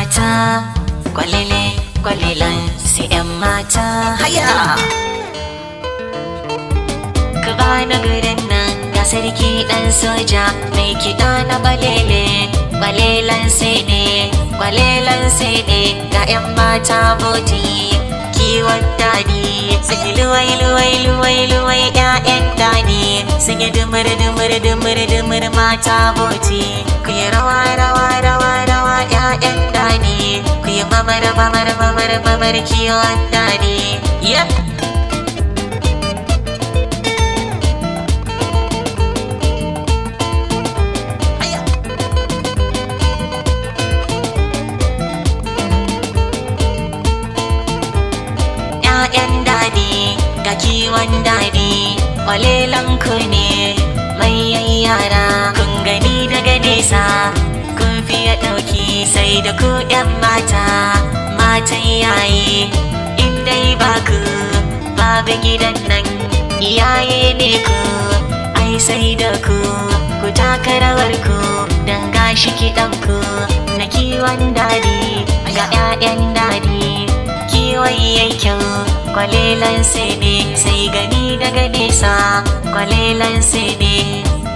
Mata, kwalele kwalelan sai 'yan mata. Haya, ku bani gurin nan, ga sarki dan soja mai kiɗa na balele, kwalelan sai ne, kwalelan sai ne. Ga 'yan mata boti kiwon dadi, sun yi luwai luwai luwai luwai. 'Ya'yan dani sun yi dumur dumur dumur dumur. Mata boti, ku yi rawa rawa rawa rawa. 'Ya'yan dani, ku yi mamar mamar mamar mamar kiwon dani. Yep. ‘Ya'yan dadi, ga kiwon dadi, kwalelan ku ne manyan yara. Kun gani daga nesa kun fiye ɗauki, sai da ku ‘yan mata, matan yayi. In dai ba ku babu gidan nan, iyaye ne ku, ai sai da ku. Ku taka rawar ku dan gashi kiɗan ku na kiwon dadi. Ga 'ya'yan dadi kiwon yankin, kwalelan sai ne, sai gani daga nesa, kwalelan sai ne.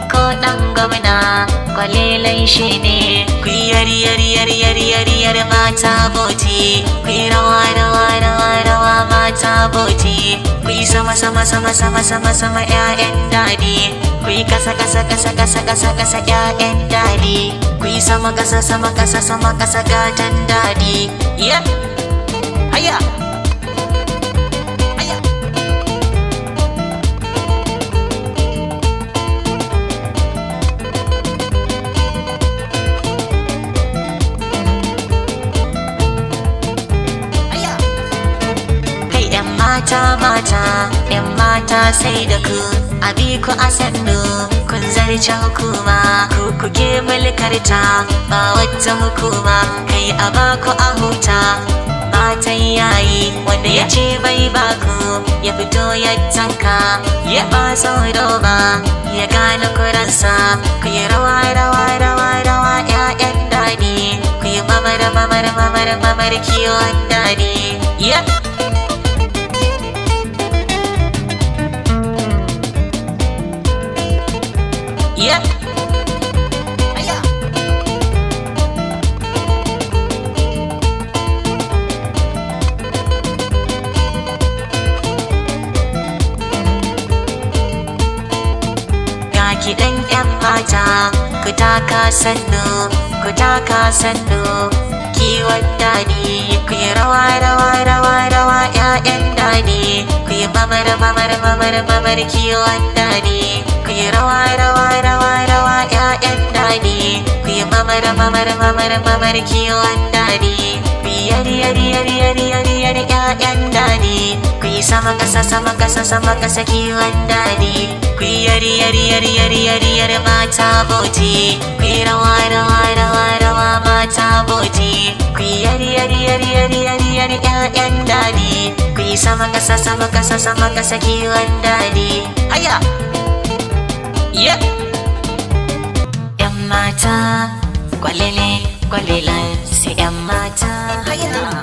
Ko dan gwamna kwalelan shi ne. Ku yi yari yari yari yari yari yari, mata boti. Ku yi rawa rawa rawa rawa, mata boti. Ku yi sama sama sama sama sama sama, 'ya'yan dadi. Ku yi kasa kasa kasa kasa kasa kasa, 'ya'yan dadi. Ku yi sama kasa sama kasa sama kasa, gatan dadi. Yep. Haya! Haya! Haya! Kai 'yan mata mata, 'yan mata sai da ku, a bi ku a sannu, kun zarce hukuma, ku kuke mulkarta, ba wata hukuma, kai a ba ku a huta. Matan yayi, wanda ya ce bai baku ya fito ya tanka, ya ba sauro ba ya gane kuransa. Ku yi rawa rawa rawa rawa, 'ya'yan dadi. Ku yi mamar mamar mamar mamar kiwon dadi. Yep. Yep. Aya. Ga kiɗan 'yan mata, ku taka sannu, ku taka sannu, kiwon dadi. Ku yi rawa rawa rawa rawa, 'ya'yan dadi. Ku yi mamar mamar mamar mamar kiwon dadi. Ku yi rawa rawa rawa rawa, 'ya'yan dadi. Ku yi mamar mamar mamar mamar kiwon dadi. Ku yi yari yari yari yari yari yari, 'ya'yan dadi. Ku yi sama kasa sama kasa sama kasa, kiwon dadi. Ku yi yari yari yari yari yari yari, mata boti. Ku yi rawa rawa rawa rawa, mata boti. Ku yi yari yari yari yari yari yari, 'ya'yan dadi. Ku yi sama kasa sama kasa sama kasa, kiwon dadi. Haya! Yep. 'Yan mata, kwalele kwalelan sai 'yan mata. Haya!